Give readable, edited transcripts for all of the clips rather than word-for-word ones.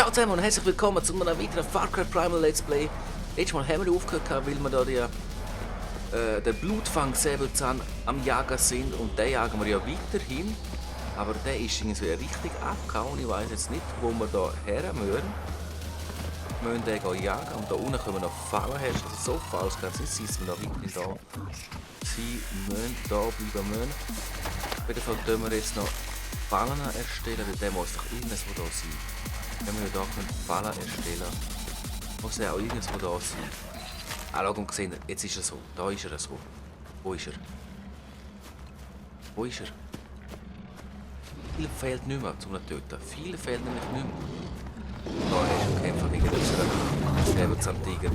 Ciao zusammen und herzlich willkommen zu einem weiteren Far Cry Primal Let's Play. Letztes Mal haben wir aufgehört, weil wir da den Blutfang-Säbelzahn am Jagen sind und den jagen wir ja weiterhin. Aber der ist irgendwie richtig abgehauen. Ich weiß jetzt nicht, wo wir da her müssen. Wir müssen den jagen und da unten können wir noch Fallen herstellen. Also so falsch kann es nicht sein, dass wir da weiterhin da sind. Müssen da bleiben müssen. Auf jeden Fall können wir jetzt noch Fallen erstellen, weil der muss doch irgendwo da sein. Wenn wir hier Fallen erstellen, muss er auch irgendwo da sein. Ah, schau, und gesehen, jetzt ist er so. Da ist er so. Wo ist er? Wo ist er? Viel fehlt nicht mehr zum Töten. Viel fehlt nämlich nicht mehr. Da hast du kämpfen wegen unserer Säbelzahntiger.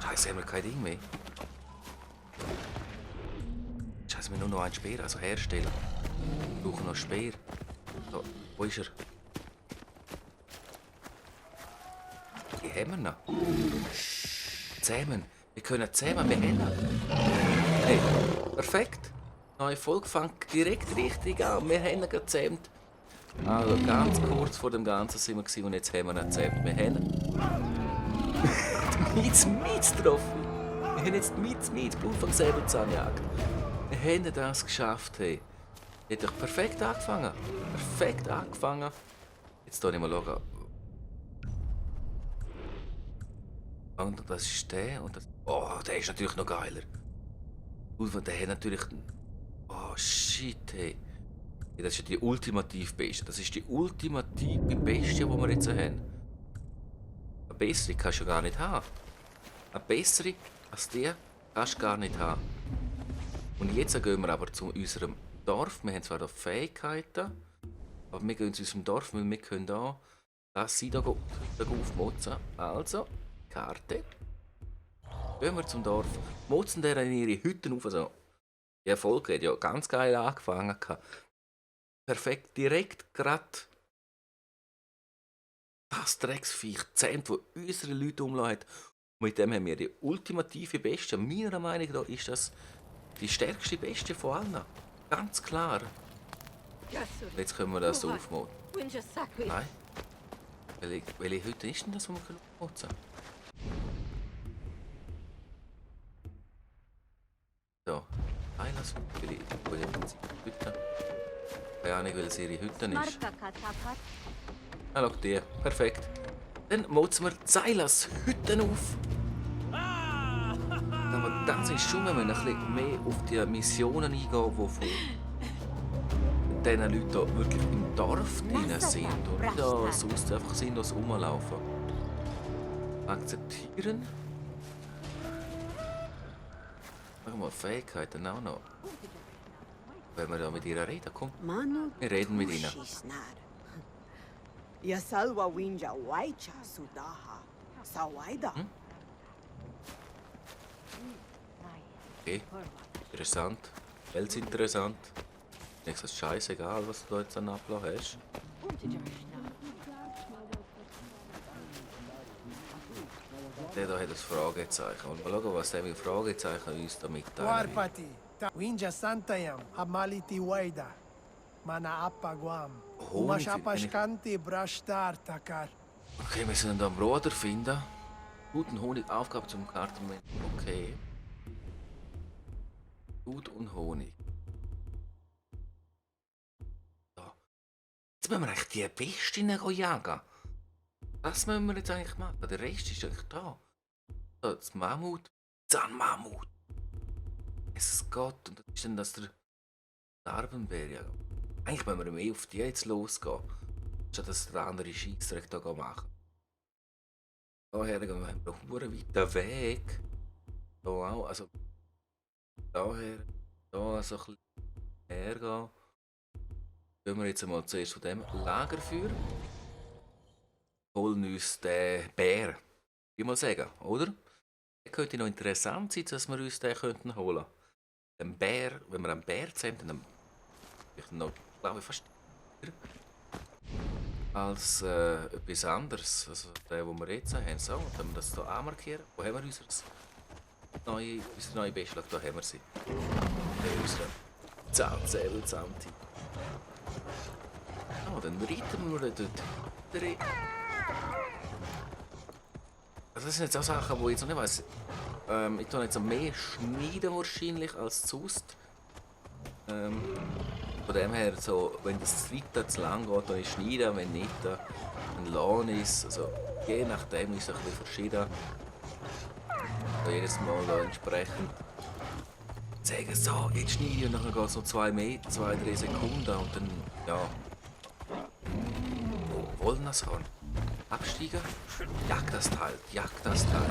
Scheiße, haben wir kein Ding mehr. Scheiße, wir nur noch einen Speer, also herstellen. Wir brauchen noch Speer. So, wo ist er? Die haben wir noch. Zähmen. Wir können zähmen, wir haben ihn. Hey, perfekt. Neue Folge fängt direkt richtig an. Wir haben ihn gezähmt. Also ganz kurz vor dem Ganzen sind wir gewesen und jetzt haben wir ihn gezähmt. Wir haben ihn. Mietz getroffen. Wir haben jetzt Mietz Blutfang-Säbelzahnjagd. Wir haben das geschafft. Hey. Hat doch perfekt angefangen. Perfekt angefangen. Jetzt hier nicht mal schauen. Und das ist der und das. Oh, der ist natürlich noch geiler. Und der hat natürlich. Oh shit, hey. Ja, das ist ja die ultimativ Beste. Das ist die ultimative Beste, die wir jetzt haben. Eine bessere kannst du gar nicht haben. Eine bessere als die kannst du gar nicht haben. Und jetzt gehen wir aber zu unserem Dorf. Wir haben zwar hier Fähigkeiten, aber wir gehen zu unserem Dorf, weil wir können da das Seite aufmotzen. Also. Karte. Gehen wir zum Dorf. Motzen der in ihre Hütten auf. Also, die Erfolg hat ja ganz geil angefangen. Perfekt, direkt gerade das Drecksviech zähmt, das unsere Leute umlassen. Mit dem haben wir die ultimative Beste. Meiner Meinung nach ist das die stärkste Beste von allen. Ganz klar. Jetzt können wir das so aufmotzen. Nein. Welche Hütte ist denn das, die wir aufmotzen können? So, Eilas Hütte. Wo ist jetzt die Hütte? Keine Ahnung, weil es ihre Hütte ist. Ah, schau die. Perfekt. Dann motzen wir Zeilas Hütten auf. Aber das ist schon, wenn wir ein bisschen mehr auf die Missionen eingehen, die von diesen Leuten hier wirklich im Dorf drin sind. Und nicht da sonst einfach sinnlos rumlaufen. Akzeptieren. Machen wir Fähigkeiten auch noch. Wenn wir da mit ihr reden, komm. Wir reden mit ihnen. Okay, interessant. Ganz interessant. Nichts ist scheißegal, was du jetzt an Ablauf hast. Der da hat ein Fragezeichen. Und mal schauen, was der mit Fragezeichen uns da mitteilt. Warpati, Winja Santayam, Amaliti Waida, Mana Appa Guam, Umashapashkanti Brashtar Takar. Okay, wir müssen einen Bruder finden. Guten Honig, Aufgabe zum Kartenmenü. Okay. Gut und Honig. So. Jetzt müssen wir eigentlich die Bestinnen jagen. Was müssen wir jetzt eigentlich machen? Der Rest ist eigentlich da. So, das Mammut. Zahnmammut. Es geht. Und das ist dann das der Narbenbär. Ja. Eigentlich müssen wir mehr auf die jetzt losgehen. Statt dass der andere Scheissdreck da machen. Daher gehen wir noch einen weiten Weg. Da auch. Also. Daher. Da so ein bisschen hergehen. Gehen wir jetzt mal zuerst von dem Lagerfeuer. Holen uns den Bär. Ich mal sagen, oder? Es könnte noch interessant sein, dass wir uns den holen könnten. Den Bär, wenn wir einen Bär zähmt, dann noch, glaube ich, fast als etwas anderes. Also den, den wir jetzt haben. So, und wenn wir das hier anmarkieren, wo haben wir unsere neue Beschlag? Da haben wir sie. Unsere Säbelzahntiger. Oh, dann reiten wir dort. Also das sind jetzt auch Sachen, die ich jetzt noch nicht weiss. Ich tue jetzt mehr schneiden wahrscheinlich als sonst. Von dem her, so, wenn das zu weit zu lang geht, dann schneiden, wenn nicht, dann lasse ich es. Also, je nachdem ist es ein bisschen verschieden. Also jedes Mal da entsprechend sagen, so, jetzt schneide ich und dann geht es noch 2, 3 Sekunden und dann, ja. Oh, Wollnashorn. Absteigen. Jag das Teil, jag das Teil.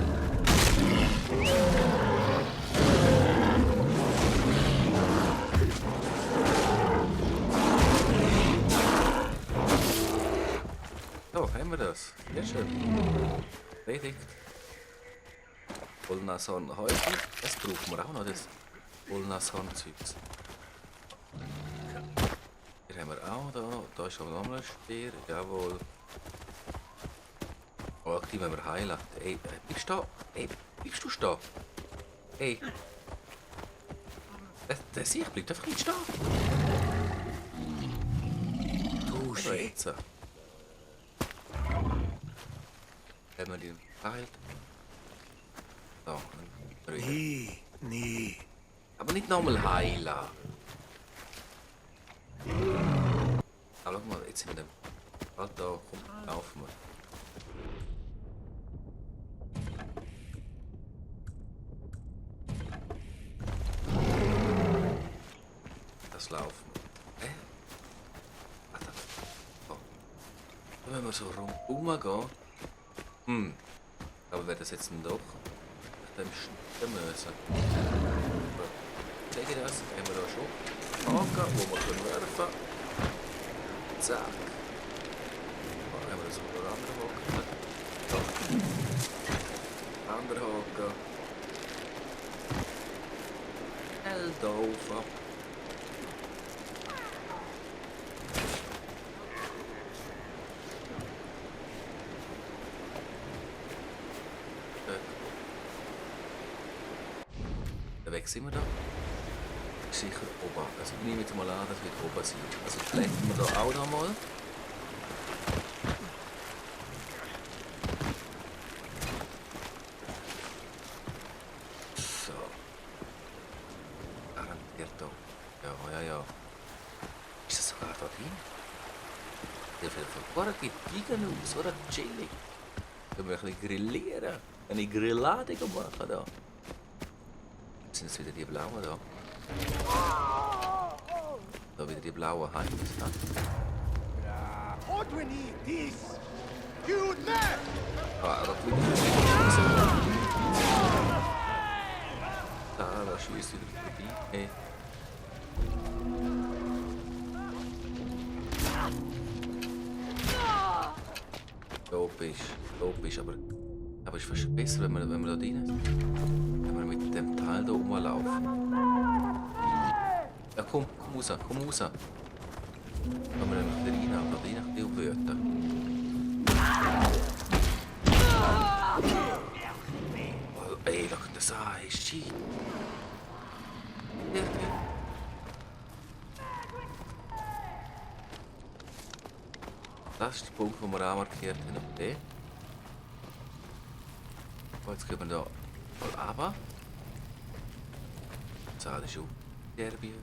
So, haben wir das. Sehr schön. Erledigt. Wollnashorn-Häufchen. Das brauchen wir auch noch, das Wollnashorn-Zeugs. Hier haben wir auch da ist schon nochmal ein Stier, jawohl. Oh, aktiv haben wir heilen. Ey, bleibst du da? Ey, bleibst du stehen? Ey. Der Sieg bleibt einfach nicht stehen. Du Scheiße. Haben wir den geheilt? So, dann Nee. aber nicht nochmal heilen. Aber schau mal, jetzt sind wir bald da, komm, laufen wir. Das laufen. Warte. Oh. Wenn wir so rumgehen. Aber wäre das jetzt doch nach dem Schnitt müssen. Seht ihr das? Haben wir da schon Haken, wo wir können werfen. Zack. Oh, haben wir das auf der anderen Haken? Da. Andere Haken. Eldaufen. Weg sind wir da. Sicher oben. Also ich nehme jetzt mal an, das wird oben sein. Also flecken wir da auch noch mal. So. Garantiert da. Ja. Ist das sogar da drin? Der viel von vorne geht Tigen aus, oder? Chillig. Können wir ein bisschen grillieren. Eine Grillade machen da. Sind es wieder die blauen da? Da wieder die blauen Heims. Ah, da wieder da schießt wieder vorbei. Hey. Lob ist, aber ist fast besser, wenn wir da rein sind. Wenn wir mit dem Teil da rumlaufen. Ja, komm raus. Können wir nämlich rein, aber rein nach dir Wörter. Oh, ey, da könnte das sein. Shit. Das ist der Punkt, den wir anmarkiert haben. Okay. Jetzt gehen wir da mal runter. So, das ist auch Serbien.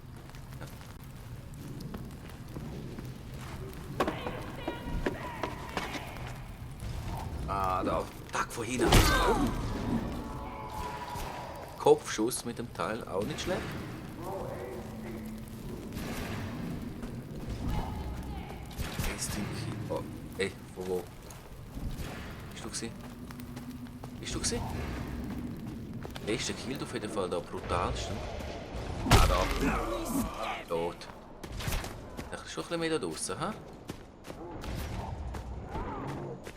Ja. Ah, da. Tag von hinten. Oh. Kopfschuss mit dem Teil, auch nicht schlecht. Oh, ey, von wo? Bist du gewesen? Der erste Kill auf jeden Fall der brutalste. Ah, da. Tot. Das ist schon ein bisschen mehr da draussen, ha?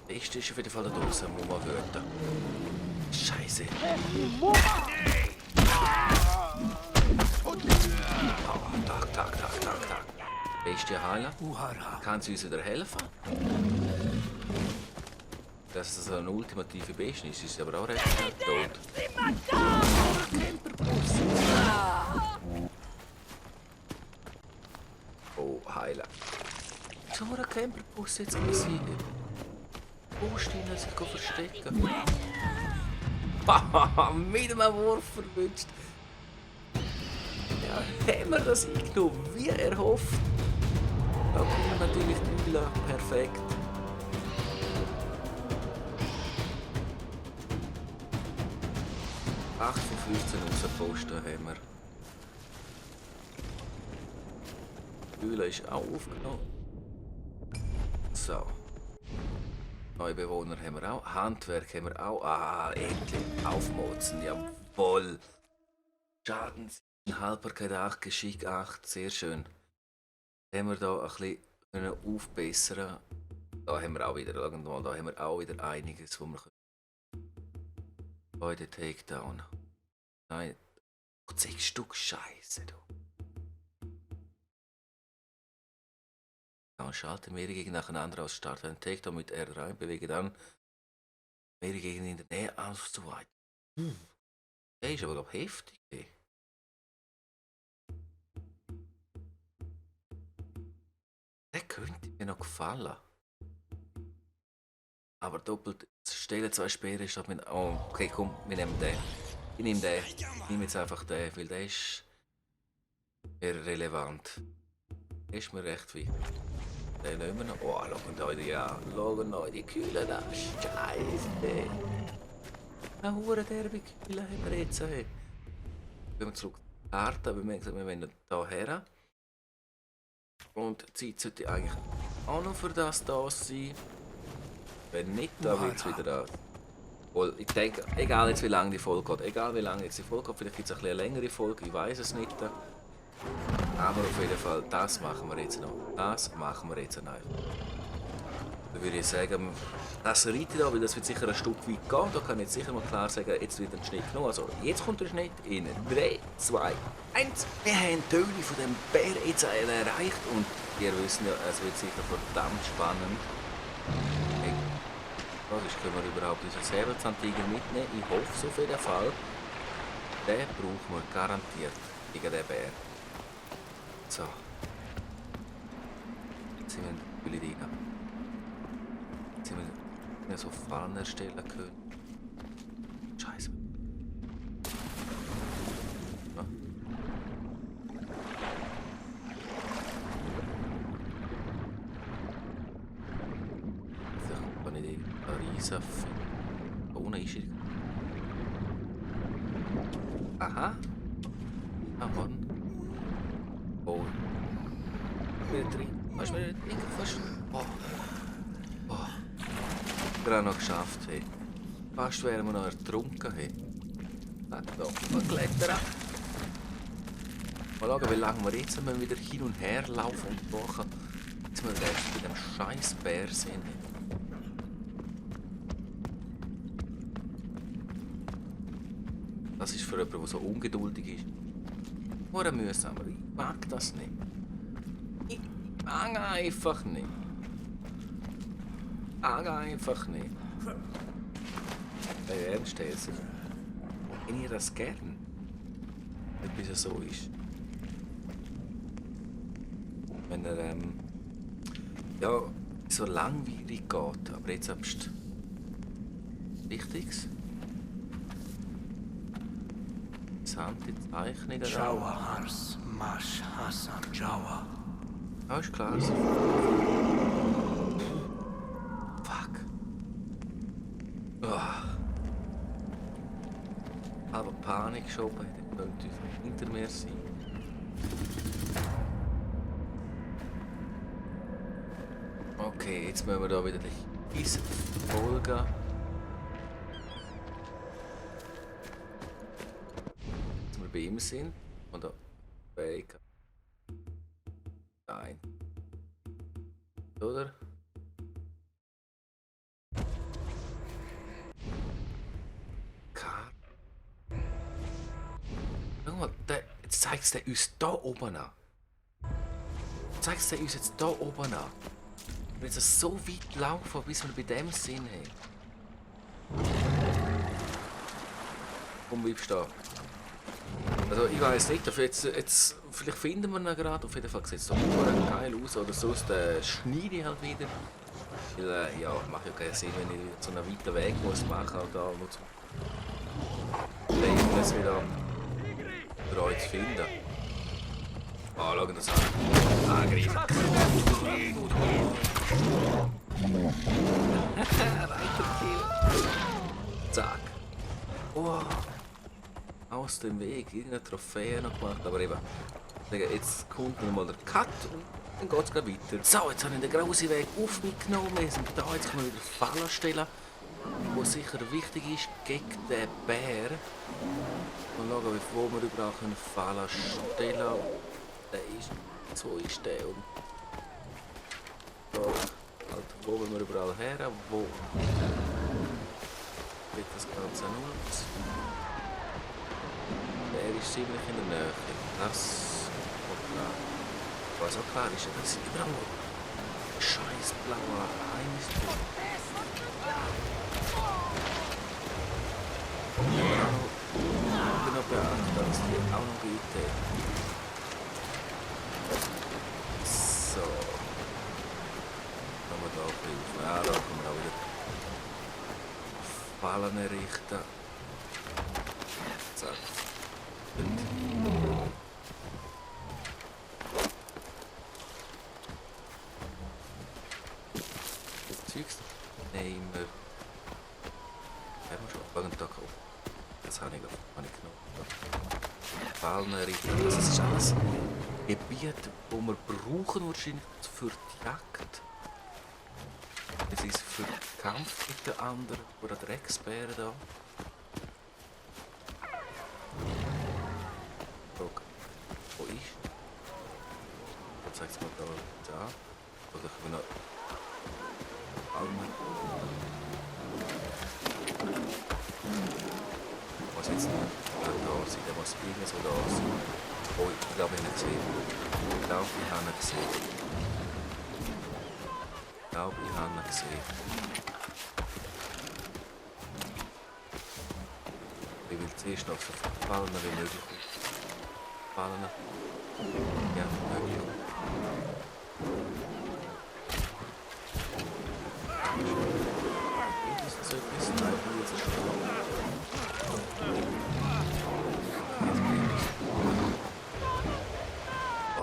Der erste ist auf jeden Fall da draussen, wo man hört. Scheiße. Oh, Tag. Beste heilen. Kann sie uns wieder helfen? Dass das eine ultimative Bestie ist, ist aber auch recht schnell tot. Oh, heilen. so ein Camperbus jetzt sein? Wo stehen er sich verstecken? Haha, mit einem Wurf verwünscht. Ja, haben wir das eingenommen, wie erhofft. Da kommt natürlich die Mühle perfekt. Acht von 15 rausgepostet haben wir. Die Mühle ist auch aufgenommen. So. Neue Bewohner haben wir auch. Handwerk haben wir auch. Ah, endlich. Aufmotzen, jawohl. Schadens. Haltbarkeit 8, Geschick 8, sehr schön. Haben wir da ein bisschen aufbessern. Da haben wir auch wieder irgendwann, da haben wir auch wieder einiges, wo wir heute Takedown. Nein, 6 Stück Scheiße. Dann schalten mehrere Gegner nacheinander aus, starten einen Takedown mit R3, bewege dann mehrere Gegner in der Nähe auszuweiten. Der ist aber glaub heftig. Ey. Der könnte mir noch gefallen. Aber doppelt stellen 2 Speere statt mit. Oh, okay, komm, wir nehmen den. Ich nehme den. Ich nehme jetzt einfach den, weil der ist eher relevant. Der ist mir recht wichtig. Den nehmen wir noch. Oh, schauen euch die an. Schauen euch die Kühle an. Scheiße. Eine hure derbe Kühle haben wir jetzt. Hey. Gehen wir zurück zur Karte, aber wir haben gesagt, wir wollen hier her. Und die Zeit sollte eigentlich auch noch für das da sein. Wenn nicht, dann wird es wieder das. Weil ich denke, egal jetzt wie lange die Folge geht, egal wie lange jetzt die Folge geht, vielleicht gibt es eine längere Folge, ich weiß es nicht. Aber auf jeden Fall, das machen wir jetzt noch. Das machen wir jetzt einfach. Dann würde ich sagen, das reite da, weil das wird sicher ein Stück weit gehen. Da kann ich jetzt sicher mal klar sagen, jetzt wird ein Schnitt genommen. Also, jetzt kommt der Schnitt in 3, 2, 1. Wir haben die Höhle von dem Bär jetzt erreicht und ihr wisst ja, es wird sicher verdammt spannend. Was ist, können wir überhaupt unseren Säbelzahntiger mitnehmen? Ich hoffe es auf jeden Fall. Den brauchen wir garantiert gegen den Bär. So. Jetzt sind wir in der Höhle drin. Jetzt sind wir so Fallen erstellen können. Scheiße. Ja. Vielleicht kann ich die Riesen ohne Einschild. Aha. Ah, Mann. Oh. Wieder drin. Weißt du, wieder drin? Fast. Oh. Oh. Wir haben noch geschafft. Hey. Fast wären wir noch ertrunken. Hey. Mal klettern. Mal schauen, wie lange wir jetzt wieder hin und her laufen und machen. Jetzt wir erst bei dem scheiß Bär sind. Das ist für jemanden, der so ungeduldig ist. Nur mühsam. Ich mag das nicht. Ich mag einfach nicht. Ich mag einfach nicht. Hey, ernst jetzt. Wenn ihr das gern, bis es so ist. Wenn er ja, so langweilig geht, aber jetzt habst du Wichtiges. Interessante Zeichnungen. Jawa Hars Mash Hassan Jawa. Ja, ist klar. So. Fuck. Oh. Aber Panik schon, der könnte hinter mir sein. Okay, jetzt müssen wir da wieder die Eis folgen. Jetzt wir bei ihm sind und da Fähigkeit. Nein. Oder? Schau mal, jetzt zeigt er uns da oben an. Zeigt er uns jetzt da oben an. Wir müssen so weit laufen, bis wir bei dem sind. Komm, bleib stehen. Also ich weiß nicht, dafür jetzt vielleicht finden wir ihn gerade, auf jeden Fall sieht es doch geil aus, oder sonst schneide ich halt wieder. Weil, ja, macht ja keinen Sinn, wenn ich so einen weiten Weg muss machen, auch da nur zum Leben, es wieder für euch zu finden. Ah, schau das an. Angreifen. Weiterkill. Zack. Oh. Aus dem Weg, irgendeine Trophäe noch gemacht, aber eben, jetzt kommt noch mal der Cut und dann geht es weiter. So, jetzt habe ich den grossen Weg auf mich genommen, wir sind da, jetzt können wir wieder Fallen stellen, wo sicher wichtig ist gegen den Bär. Mal schauen, wo wir überall Fallen stellen können. Der ist, so ist der und da, halt, wo wollen wir überall her, wo geht das Ganze noch aus? Der ist ziemlich in der Nähe. Das ist klar. Was auch klar ist, das ist überall noch scheiß blauer Eis drin. Und wir auch noch beachten, dass die auch noch gibt. So. Kann man da auch helfen? Ja, da kann man auch wieder Fallen errichten. Zack. Das Zeugs nehmen wir. Haben wir schon einen Tag auf. Das habe ich genommen. Fallen errichten. Das ist alles Gebiet, wo wir brauchen wahrscheinlich für die Jagd. Es ist für den Kampf mit den anderen, oder Drecksbären da. Wo ist? Jetzt zeigt es mir da. Oder können wir noch. Was jetzt noch? Da sein, der muss irgendwas da sein. Oh, ich glaube, ich habe ihn gesehen. Ich glaube, ich habe ihn gesehen. Ich will zuerst noch so viele Fallen wie möglich. Fallen. Ja, möglich. Ist das so etwas? Nein, ich will jetzt schon.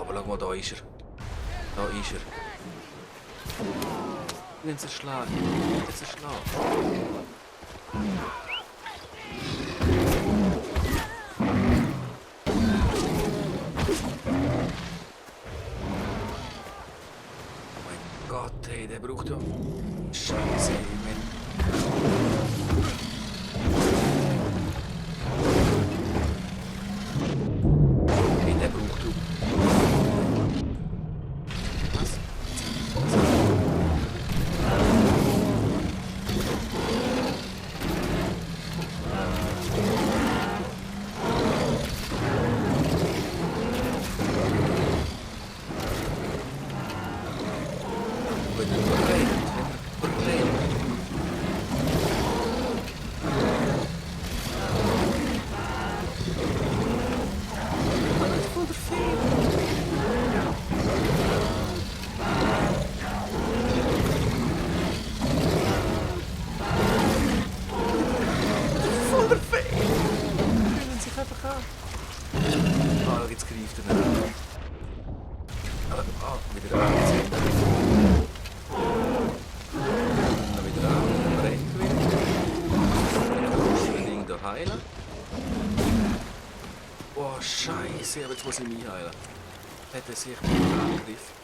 Aber schau mal, da ist er. Da ist er. Wenn sie schlagen. Gott, ey, der braucht ja... Scheiße, Mann. Ey, der braucht ja... Was? Wieder angezogen. Dann wieder an, brennt wieder. Das Ding da heilen. Oh, Scheiße, aber jetzt muss ich mich heilen. Hätte sich nicht angegriffen.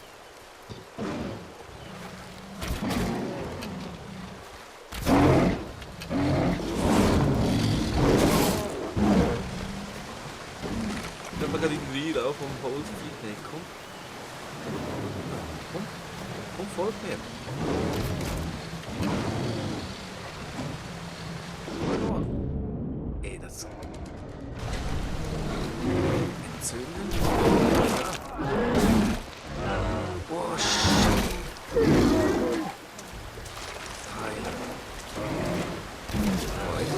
Ich kann gerade in den Reinlauf vom Holzvieh. Nee, komm. Komm, folg mir. Ey, das... Entzünden? Boah, shit. Heilen. Oh, jetzt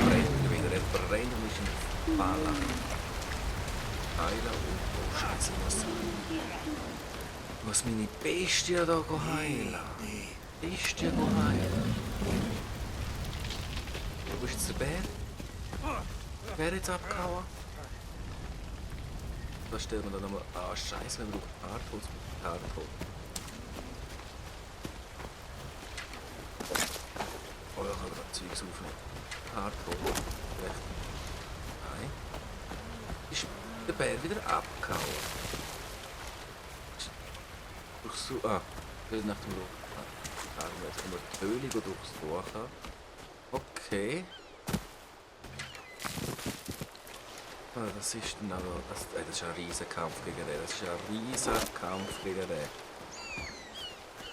brennt er wieder. Er brennt und ist ein Baller. Oh Scheiße, was meine Bestie da heilen. Bestie heilen. Wo ist jetzt der Bär? Wer jetzt abgehauen? Da stellen wir dann nochmal. Ah, Scheiße, wir brauchen Hardholz mit Hardholz. Oh, da kann man das Zeugs aufnehmen. Hardholz. Nein. Ist der Bär wieder abgehauen? So, nach dem Loch. Jetzt können wir die Höhle durchs Tor haben. Okay. Das ist dann aber. Das ist ein riesiger Kampf gegen den. Das ist ein riesiger Kampf gegen den.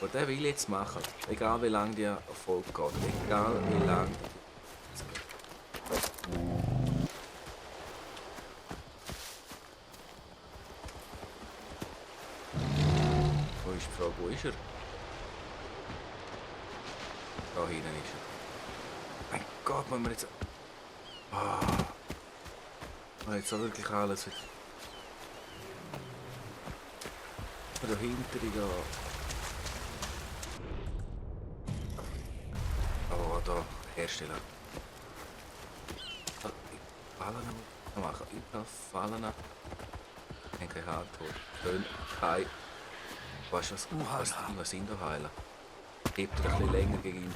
Und den will ich jetzt machen. Egal wie lange die Erfolg geht. Egal wie lange. Wo ist die Frage? Wo ist er? Da hinten ist er. Mein Gott, wenn wir jetzt. Jetzt auch wirklich alles wieder. Da hinten gehen. Oh, da, Hersteller. Fallen machen. Überall Fallen. Kein Hardcore. Schön. Kein. Weißt du was ihn da heilen? Hebt er ein bisschen länger gegen ihn.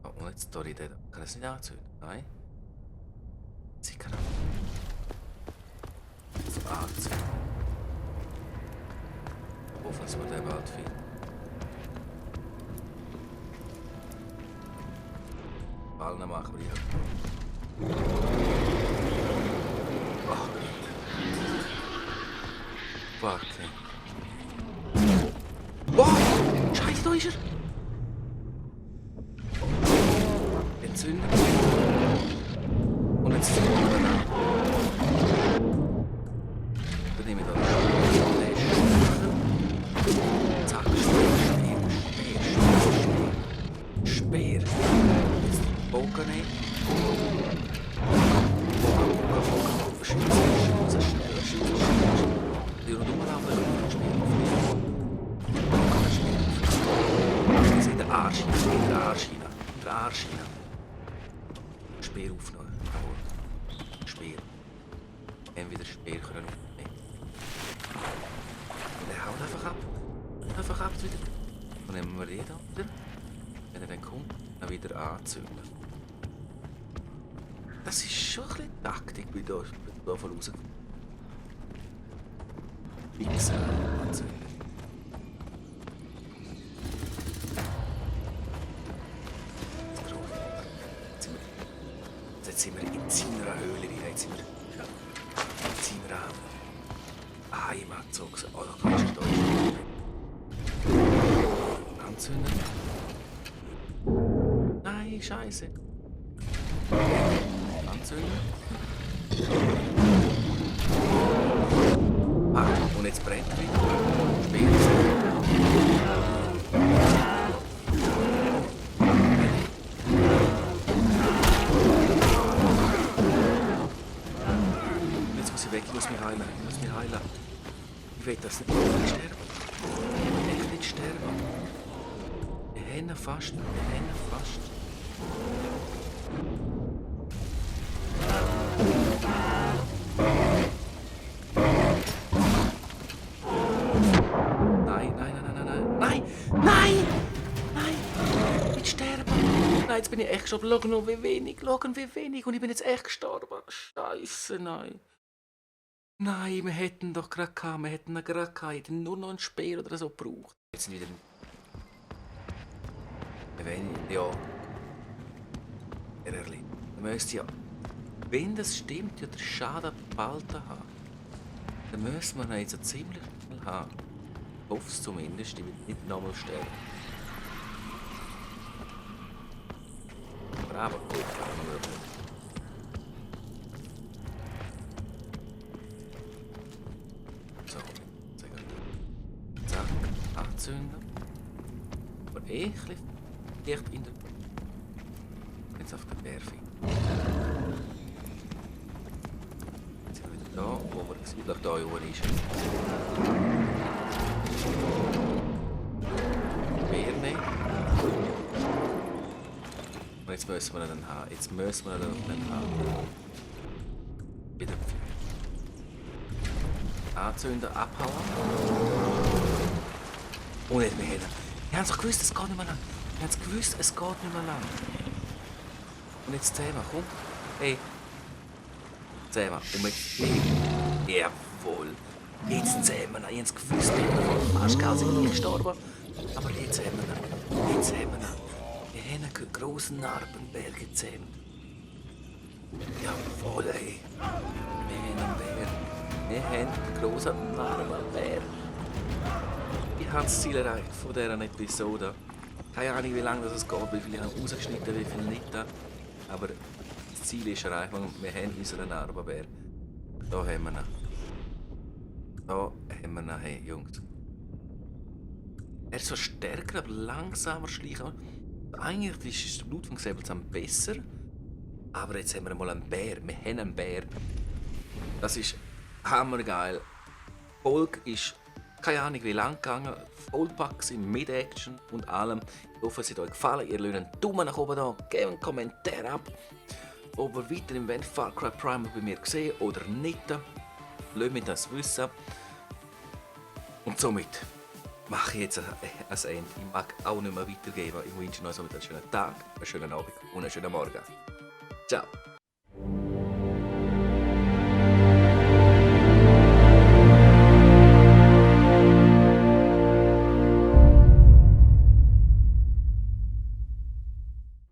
Oh, und jetzt Story, der kann es nicht anzünden. Nein. Sie kann es anzünden. Hoffen, dass wir den bald finden. Fallen machen wir hier. Ach, fucking. Wow! Scheiße, da ist er! Entzünden. Und jetzt zünden wir an. Dann nehmen wir da den Zack, Speer. Jetzt den Bogen nehmen. Bogen. Schießen. Die rundum laufen, dann Speer. Wir sind der Arsch hinein. Der Arsch hinein. Speer aufnehmen. Speer. Entweder Speer können aufnehmen. Und er haut einfach ab. Einfach ab wieder. Dann nehmen wir den da wieder. Wenn er dann kommt, dann wieder anzünden. Das ist schon ein bisschen Taktik, wie da von rauskommt. Wichsen anzünden. Jetzt sind wir in seiner Höhle, jetzt sind wir in seiner Heimat so gesagt. Oh, da kannst du da anzünden. Nein, Scheiße. Anzünden. Und jetzt brennt er wieder. Später. Weg, ich muss mich heilen. Ich will das nicht sterben. Ich will nicht sterben. Wir haben fast. Nein! Ich sterbe. Nein, jetzt bin ich echt gestorben. Schau wie wenig. Und ich bin jetzt echt gestorben. Scheiße, nein. Nein, wir hätten doch gerade gehabt, hätten nur noch einen Speer oder so gebraucht. Jetzt sind wieder ja. Erli. Wir müssen ja, wenn das stimmt, ja der Schaden behalten haben. Dann müssen wir ihn jetzt so ziemlich schnell haben. Ich hoffe es zumindest, ich will nicht nochmal sterben. Aber gut, so, zack, anzünden. Aber ein bisschen Licht in der... Jetzt auf den Bär finden. Da, wo wir südlich da oben ist. Mehr nicht. Und jetzt müssen wir ihn dann haben. Jetzt müssen wir ihn dann haben. Wieder anzünden, abhauen. Und nicht mehr. Wir haben es doch gewusst, es geht nicht mehr lang. Wir haben es gewusst, es geht nicht mehr lang. Und jetzt zusammen, komm. Hey. Zusammen. Und mit. Hey. Jawohl. Jetzt zusammen. Ich habe es gewusst, der Arschgau sind nicht gestorben. Aber jetzt haben wir ihn. Jetzt haben wir ihn. Wir haben einen grossen Narbenberg gezähmt. Jawohl, ey. Wir haben einen Bär. Wir haben einen grossen Narbenbär. Ich habe das Ziel erreicht von dieser Episode. Keine Ahnung, wie lange das geht, wie viel ich habe rausgeschnitten, wie viel nicht. Aber das Ziel ist erreicht. Wir haben unseren Narbenbär. Da haben wir ihn. Da haben wir ihn, hey, Jungs. Er ist so stärker, aber langsamer schleichen. Eigentlich ist der Blut vom Säbelzahn besser. Aber jetzt haben wir mal einen Bär. Wir haben einen Bär. Das ist hammergeil. Die Folge ist keine Ahnung wie lang gegangen. Vollpack mit Action und allem. Ich hoffe, es hat euch gefallen. Ihr lasst einen Daumen nach oben da. Gebt einen Kommentar ab. Ob ihr weiterhin wollt, Far Cry Primal bei mir gesehen oder nicht. Lasst mich das wissen. Und somit mache ich jetzt ein Ende. Ich mag auch nicht mehr weitergeben. Ich wünsche euch somit einen schönen Tag, einen schönen Abend und einen schönen Morgen. Ciao.